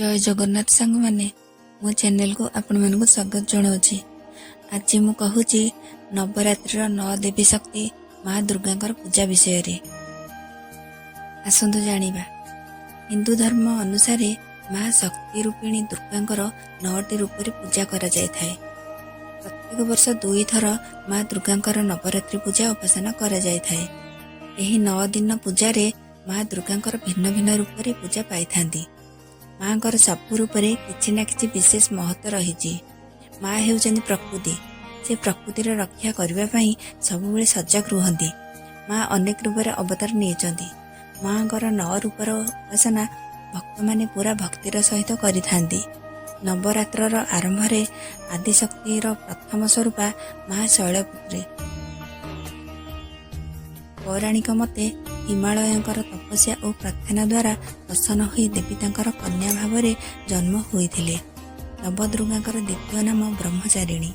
ଜୟ ଜଗନ୍ନାଥ ସାଙ୍ଗମାନେ, ମୋ ଚ୍ୟାନେଲକୁ ଆପଣମାନଙ୍କୁ ସ୍ୱାଗତ ଜଣାଉଛି। ଆଜି ମୁଁ କହୁଛି ନବରାତ୍ରିର ନଅ ଦେବୀ ଶକ୍ତି ମା ଦୁର୍ଗାଙ୍କର ପୂଜା ବିଷୟରେ। ଆସନ୍ତୁ ଜାଣିବା। ହିନ୍ଦୁ ଧର୍ମ ଅନୁସାରେ ମା ଶକ୍ତି ରୂପିଣୀ ଦୁର୍ଗାଙ୍କର ନଅଟି ରୂପରେ ପୂଜା କରାଯାଇଥାଏ। ପ୍ରତ୍ୟେକ ବର୍ଷ ଦୁଇଥର ମା ଦୁର୍ଗାଙ୍କର ନବରାତ୍ରି ପୂଜା ଉପାସନା କରାଯାଇଥାଏ। ଏହି 9 ଦିନ ପୂଜାରେ ମା ଦୁର୍ଗାଙ୍କର ଭିନ୍ନ ଭିନ୍ନ ରୂପରେ ପୂଜା ପାଇଥାନ୍ତି। ମାଙ୍କର ସବୁ ରୂପରେ କିଛି ନା କିଛି ବିଶେଷ ମହତ୍ଵ ରହିଛି। ମା ହେଉଛନ୍ତି ପ୍ରକୃତି। ସେ ପ୍ରକୃତିର ରକ୍ଷା କରିବା ପାଇଁ ସବୁବେଳେ ସଜାଗ ରୁହନ୍ତି। ମା ଅନେକ ରୂପରେ ଅବତାର ନେଇଛନ୍ତି। ମାଙ୍କର ନଅ ରୂପର ଉପାସନା ଭକ୍ତମାନେ ପୁରା ଭକ୍ତିର ସହିତ କରିଥାନ୍ତି। ନବରାତ୍ରର ଆରମ୍ଭରେ ଆଦିଶକ୍ତିର ପ୍ରଥମ ସ୍ୱରୂପା ମା ଶୈଳପୁତ୍ରୀ। ପୌରାଣିକ ମତେ ହିମାଳୟଙ୍କର ତପସ୍ୟା ଓ ପ୍ରାର୍ଥନା ଦ୍ୱାରା ପ୍ରସନ୍ନ ହୋଇ ଦେବୀ ତାଙ୍କର କନ୍ୟା ଭାବରେ ଜନ୍ମ ହୋଇଥିଲେ। ନବଦୁର୍ଗାଙ୍କର ଦ୍ୱିତୀୟ ନାମ ବ୍ରହ୍ମଚାରିଣୀ।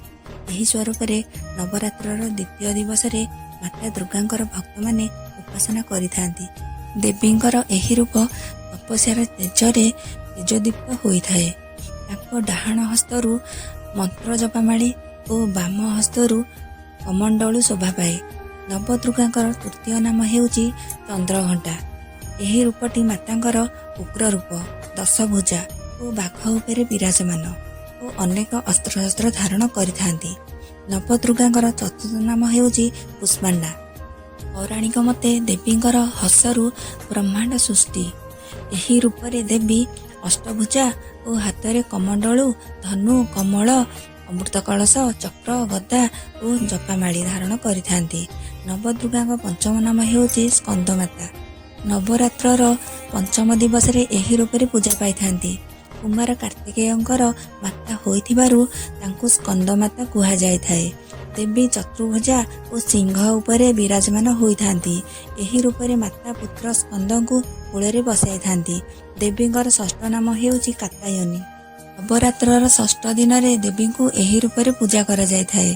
ଏହି ସ୍ୱରୂପରେ ନବରାତ୍ରର ଦ୍ୱିତୀୟ ଦିବସରେ ମାତା ଦୁର୍ଗାଙ୍କର ଭକ୍ତମାନେ ଉପାସନା କରିଥାନ୍ତି। ଦେବୀଙ୍କର ଏହି ରୂପ ତପସ୍ୟାର ତେଜରେ ତେଜଦୀପ୍ତ ହୋଇଥାଏ। ତାଙ୍କ ଡାହାଣ ହସ୍ତରୁ ମନ୍ତ୍ର ଜପାମାଳି ଓ ବାମ ହସ୍ତରୁ କମଣ୍ଡଳୁ ଶୋଭା ପାଏ। ନବଦୁର୍ଗାଙ୍କର ତୃତୀୟ ନାମ ହେଉଛି ଚନ୍ଦ୍ରଘଣ୍ଟା। ଏହି ରୂପଟି ମାତାଙ୍କର ଉଗ୍ର ରୂପ। ଦଶଭୁଜା ଓ ବାଘ ଉପରେ ବିରାଜମାନ ଓ ଅନେକ ଅସ୍ତ୍ରଶସ୍ତ୍ର ଧାରଣ କରିଥାନ୍ତି। ନବଦୁର୍ଗାଙ୍କର ଚତୁର୍ଥ ନାମ ହେଉଛି କୁଷ୍ମାଣ୍ଡା। ପୌରାଣିକ ମତେ ଦେବୀଙ୍କର ହସରୁ ବ୍ରହ୍ମାଣ୍ଡ ସୃଷ୍ଟି। ଏହି ରୂପରେ ଦେବୀ ଅଷ୍ଟଭୁଜା ଓ ହାତରେ କମଣ୍ଡଳୁ, ଧନୁ, କମଳ, ଅମୃତ କଳସ, ଚକ୍ର, ଗଦା ଓ ଜପାମାଳି ଧାରଣ କରିଥାନ୍ତି। ନବଦୁର୍ଗାଙ୍କ ପଞ୍ଚମ ନାମ ହେଉଛି ସ୍କନ୍ଦମାତା। ନବରାତ୍ରର ପଞ୍ଚମ ଦିବସରେ ଏହି ରୂପରେ ପୂଜା ପାଇଥାନ୍ତି। କୁମାର କାର୍ତ୍ତିକେୟଙ୍କର ମାତା ହୋଇଥିବାରୁ ତାଙ୍କୁ ସ୍କନ୍ଦମାତା କୁହାଯାଇଥାଏ। ଦେବୀ ଚତୁର୍ଭୁଜା ଓ ସିଂହ ଉପରେ ବିରାଜମାନ ହୋଇଥାନ୍ତି। ଏହି ରୂପରେ ମାତା ପୁତ୍ର ସ୍କନ୍ଦଙ୍କୁ କୋଳରେ ବସାଇଥାନ୍ତି। ଦେବୀଙ୍କର ଷଷ୍ଠ ନାମ ହେଉଛି କାତ୍ୟାୟନୀ। ନବରାତ୍ରର ଷଷ୍ଠ ଦିନରେ ଦେବୀଙ୍କୁ ଏହି ରୂପରେ ପୂଜା କରାଯାଇଥାଏ।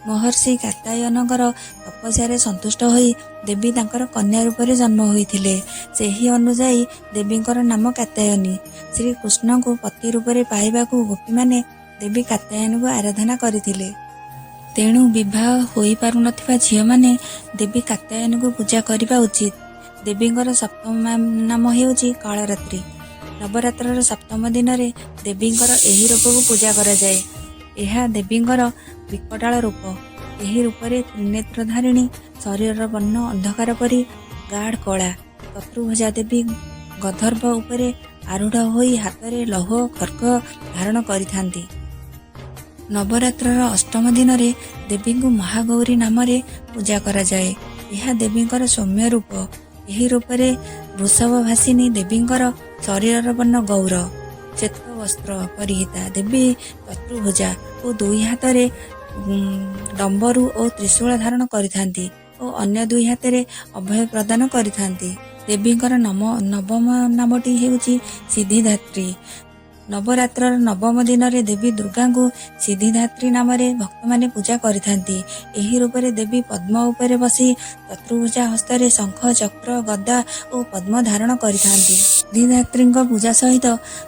ମହର୍ଷି କାତ୍ୟାୟନଙ୍କର ତପସ୍ୟାରେ ସନ୍ତୁଷ୍ଟ ହୋଇ ଦେବୀ ତାଙ୍କର କନ୍ୟା ରୂପରେ ଜନ୍ମ ହୋଇଥିଲେ। ସେହି ଅନୁଯାୟୀ ଦେବୀଙ୍କର ନାମ କାତ୍ୟାୟନୀ। ଶ୍ରୀକୃଷ୍ଣଙ୍କୁ ପତି ରୂପରେ ପାଇବାକୁ ଗୋପୀମାନେ ଦେବୀ କାତ୍ୟାୟନୀଙ୍କୁ ଆରାଧନା କରିଥିଲେ। ତେଣୁ ବିବାହ ହୋଇପାରୁନଥିବା ଝିଅମାନେ ଦେବୀ କାତ୍ୟାୟନୀଙ୍କୁ ପୂଜା କରିବା ଉଚିତ। ଦେବୀଙ୍କର ସପ୍ତମ ନାମ ହେଉଛି କାଳରାତ୍ରି। ନବରାତ୍ରର ସପ୍ତମ ଦିନରେ ଦେବୀଙ୍କର ଏହି ରୂପକୁ ପୂଜା କରାଯାଏ। ଏହା ଦେବୀଙ୍କର ବିକଟାଳ ରୂପ। ଏହି ରୂପରେ ତ୍ରିନେତ୍ରଧାରିଣୀ, ଶରୀରର ବର୍ଣ୍ଣ ଅନ୍ଧକାର ପରି ଗାଢ଼ କଳା। ଚତୁର୍ଭୁଜା ଦେବୀ ଗର୍ଦ୍ଦଭ ଉପରେ ଆରୂଢ଼ ହୋଇ ହାତରେ ଲୌହ ଖଡ୍ଗ ଧାରଣ କରିଥାନ୍ତି। ନବରାତ୍ରର ଅଷ୍ଟମ ଦିନରେ ଦେବୀଙ୍କୁ ମହାଗୌରୀ ନାମରେ ପୂଜା କରାଯାଏ। ଏହା ଦେବୀଙ୍କର ସୌମ୍ୟ ରୂପ। ଏହି ରୂପରେ ବୃଷଭବାସିନୀ ଦେବୀଙ୍କର ଶରୀରର ବର୍ଣ୍ଣ ଗୌର। ଶ୍ଵେତ ବସ୍ତ୍ର ପରିହିତା ଦେବୀ ଚତୁର୍ଭୁଜା ଓ ଦୁଇ ହାତରେ ଡମ୍ବରୁ ଓ ତ୍ରିଶୂଳ ଧାରଣ କରିଥାନ୍ତି ଓ ଅନ୍ୟ ଦୁଇ ହାତରେ ଅଭୟ ପ୍ରଦାନ କରିଥାନ୍ତି। ଦେବୀଙ୍କର ନବମ ନାମଟି ହେଉଛି ସିଦ୍ଧିଦାତ୍ରୀ। ନବରାତ୍ରର ନବମ ଦିନରେ ଦେବୀ ଦୁର୍ଗାଙ୍କୁ ସିଦ୍ଧିଦାତ୍ରୀ ନାମରେ ଭକ୍ତମାନେ ପୂଜା କରିଥାନ୍ତି। ଏହି ରୂପରେ ଦେବୀ ପଦ୍ମ ଉପରେ ବସି ଚତୁର୍ଭୁଜା, ହସ୍ତରେ ଶଙ୍ଖ, ଚକ୍ର, ଗଦା ଓ ପଦ୍ମ ଧାରଣ କରିଥାନ୍ତି। ସିଦ୍ଧିଦାତ୍ରୀଙ୍କ ପୂଜା ସହିତ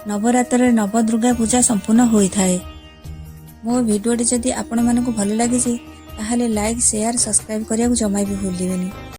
ନବରାତ୍ରରେ ନବଦୁର୍ଗା ପୂଜା ସମ୍ପୂର୍ଣ୍ଣ ହୋଇଥାଏ। ମୋ ଭିଡ଼ିଓଟି ଯଦି ଆପଣମାନଙ୍କୁ ଭଲ ଲାଗିଛି, ତାହେଲେ ଲାଇକ୍, ସେୟାର, ସବସ୍କ୍ରାଇବ୍ କରିବାକୁ ଜମା ବି ଭୁଲିବେନି।